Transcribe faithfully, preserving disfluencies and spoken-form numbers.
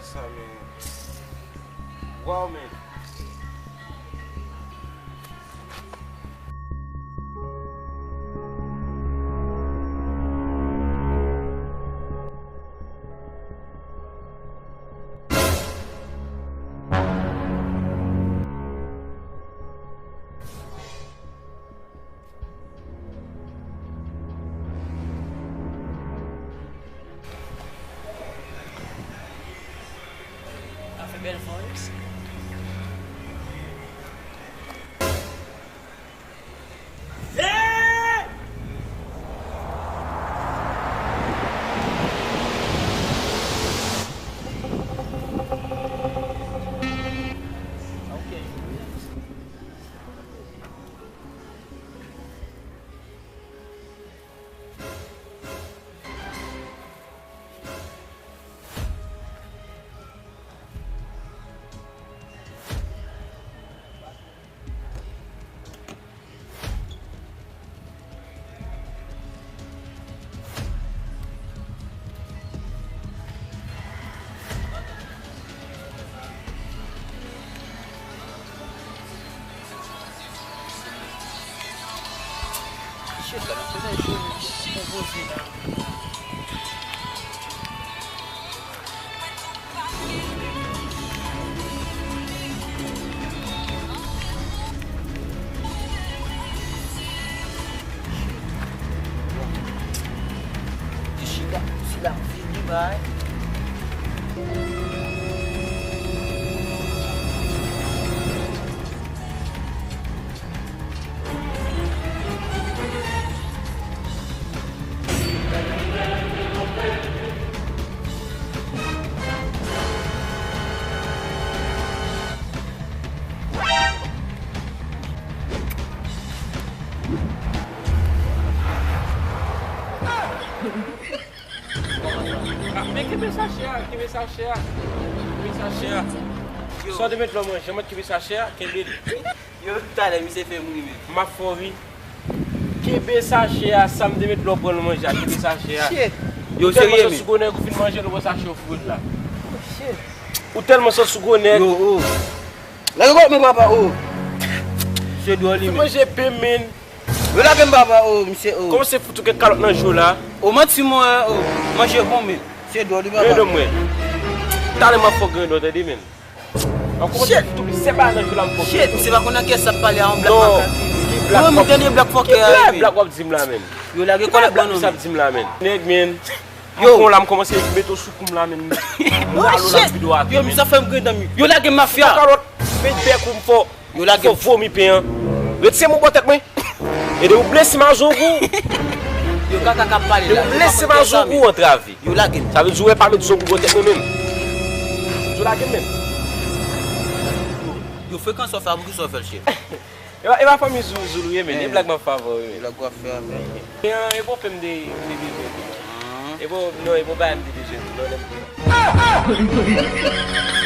Sa, men. Wow, men. Sa fè bèl fò wi. Shit, la, nou te nan jou pou poze la. Ti chita, si l ap vini, bay. Men kenbe sachè a, kenbe sachè a. Kenbe sachè a. Sa w te met lò manje, mwen kenbe sachè a, kenbe l. Yo, talè, misye fè m ri, men. M ap fè w ri. Kenbe sachè a, sa m te met lò pran l manje a, kenbe sachè a. Shit. Yo, serye, men. Ou tèlman sou gonnèg, ou fin manje l, ou wè sachè w fout la. Oh, shit. Ou tèlman sou gonnèg. Yo, oh. Lage kòk men papa, oh. Se dwòl, li, men. Fin manje pen, men. Yo lage m papa, oh, misye, oh. Kòmanse fout ou kèk kalòt nan je w la. Oh, manti mwen, oh. Manje bon, men. Se dwòl, li papa. Grendon mwen. Talè m ap fè w grendon, tande, men. An kòmanse fout ou plizyè bagay nan je w la, m fè w grendon. Shit, misye pa konn nan kiyès ap pale a, yon blak makak. Non, ki blak w ap di m la, men. Yo lage kòlèt ban nou, men. Nèg, men. Yo. Bon, la, m kòmanse mete w sou kou m la, men. Oh, shit. Yo, men, sa fè m grendon, men. Yo lage m mafya. Kalòt, men bèk ou m fè w. Yo lage m. Fè w vomi pen an. Retire men w bò tèt mwen. E depi w blese m a zongou. Yo kaka k ap pale la. Depi w blese m a zongou, ou antrave. Yo lage m. Sa vle di ou wè pa met zongou bò tèt mwen menm. Yo lage m menm. Yo frekan sa w fè a, poukisa w fè l, chef? E pa, e pa fanmi Zou, Zoulou ye, men. E blag m ap fè avè w, men. Blag w ap fè a, men. E, e bon pen m te, m te bezwen tou. E bon, non, e bon bagay m te bezwen tou. Non, lè m te.